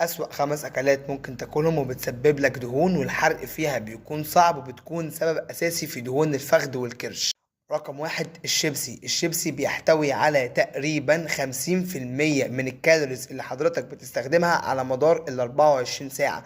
أسوأ 5 أكلات ممكن تاكلهم وبتسبب لك دهون، والحرق فيها بيكون صعب وبتكون سبب أساسي في دهون الفخذ والكرش. رقم 1 الشيبسي. الشيبسي بيحتوي على تقريبا 50% من ال calories اللي حضرتك بتستخدمها على مدار ال 24 ساعة.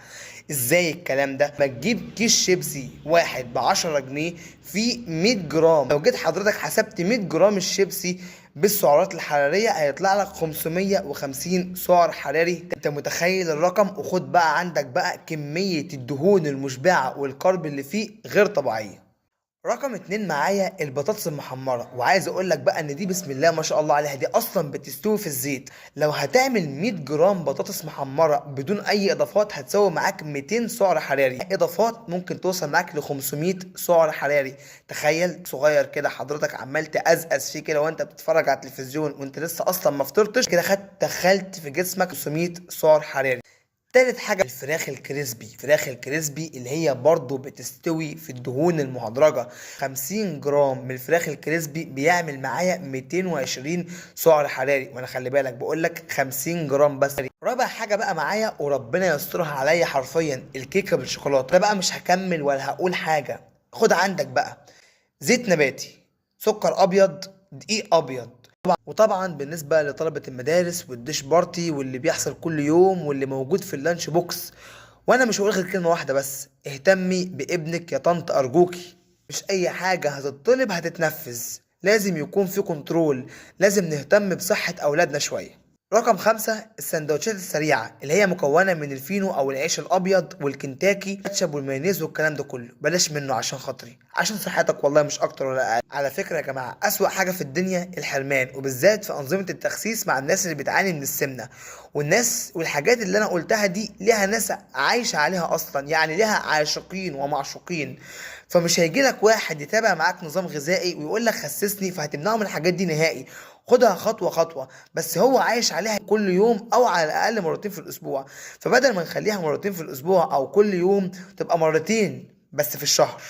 ازاي الكلام ده؟ ما تجيب كيس شيبسي واحد ب10 جنيه فيه 100 جرام، لو جيت حضرتك حسبت 100 جرام الشيبسي بالسعرات الحرارية هيطلع لك 550 سعر حراري. انت متخيل الرقم؟ وخد بقى عندك بقى كمية الدهون المشبعة وال carb اللي فيه غير طبيعية. رقم 2 معايا البطاطس المحمرة، وعايز اقول لك بقى ان دي بسم الله ما شاء الله عليها، دي اصلا بتستوي في الزيت. لو هتعمل 100 جرام بطاطس محمرة بدون اي اضافات هتساوي معاك 200 سعر حراري، اضافات ممكن توصل معاك ل 500 سعر حراري. تخيل صغير كده حضرتك عمال تقزقز فيه كده وانت بتتفرج على التلفزيون وانت لسه اصلا ما فطرتش كده، خدت دخلت في جسمك 500 سعر حراري. تالت حاجة الفراخ ال crispy. الفراخ ال crispy اللي هي برضو بتستوي في الدهون المهدرجة، 50 جرام من الفراخ ال crispy بيعمل معايا 220 سعر حراري، وانا خلي بالك بقول لك 50 جرام بس. رابع حاجة بقى معايا وربنا يسترها عليا حرفيا، الكيكة بالشوكولاتة. ده بقى مش هكمل ولا هقول حاجة، خد عندك بقى زيت نباتي، سكر ابيض، دقيق ابيض. وطبعا بالنسبة لطلبة المدارس وال dish party واللي بيحصل كل يوم واللي موجود في ال lunch box، وانا مش هقول غير كلمة واحدة بس، اهتمي بابنك يا طنط ارجوكي. مش اي حاجة هتطلب هتتنفذ، لازم يكون في control، لازم نهتم بصحة اولادنا شوية. رقم 5 السندوتشات السريعة اللي هي مكونة من الفينو أو العيش الأبيض والكنتاكي كاتشب والمايونيز والكلام ده كله، بلاش منه عشان خاطري، عشان صحتك والله، مش أكتر ولا أقل. على فكرة يا جماعة أسوأ حاجة في الدنيا الحرمان، وبالذات في أنظمة التخسيس مع الناس اللي بتعاني من السمنة والناس والحاجات اللي أنا قلتها دي ليها ناس عايشة عليها أصلا، يعني ليها عاشقين ومعشوقين. فمش هيجي لك واحد يتابع معاك نظام غذائي ويقول لك خسسني فهتمنعه من الحاجات دي نهائي. خدها خطوة خطوة، بس هو عايش عليها كل يوم او على الاقل مرتين في الاسبوع، فبدل ما نخليها مرتين في الاسبوع او كل يوم تبقى مرتين بس في الشهر.